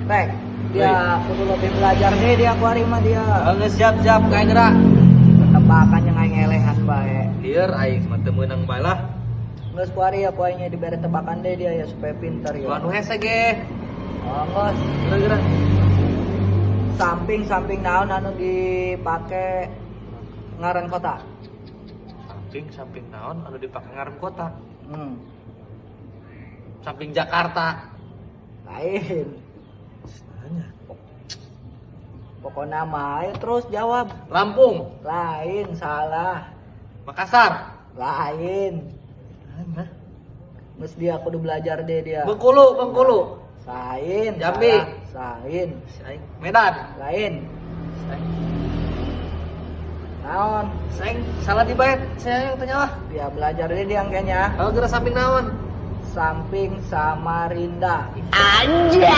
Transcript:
Rek, dia kudu lebih belajar deh dia kuari mah dia. Geus, siap siap kayak gerak. Tebakan yang aing elehan bae. Lieur aing mah teu meunang bae lah. Geus kuari ya, poinnya dibere tebakan deh dia ya supaya pinter ya. Anu hese ge. Oh, geus. Geura-geura. Samping-samping naon anu dipake ngaran kota? Samping samping naon anu dipake ngaran kota? Hmm. Samping Jakarta. Lain. Nanya. Pokoknya mah ayo terus jawab. Lampung. Lain, salah. Makassar. Lain. Mana? Geus dia kudu belajar deh dia. Bengkulu, Bengkulu. Lain. Jambi. Salah. Lain. Medan. Lain. Naon? Seng salah dibayar saya yang tanya lah. Dia belajar deh dia kayaknya. Kalau geura samping naon? Samping Samarinda. Anjay.